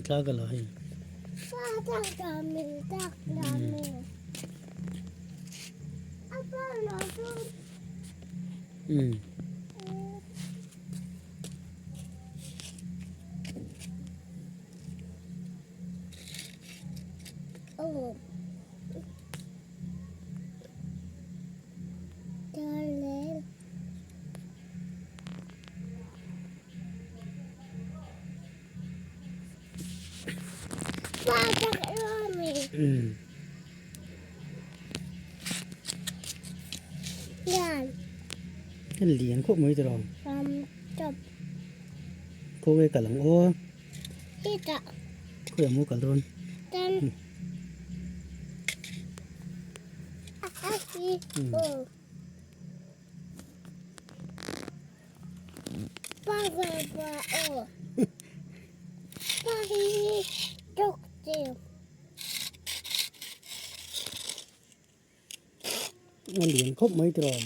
Thla ka la hei. Lian khawp mai tawh khaw nge kal ang aw khawiah maw kal dawn. A lian khawp mai tiraw.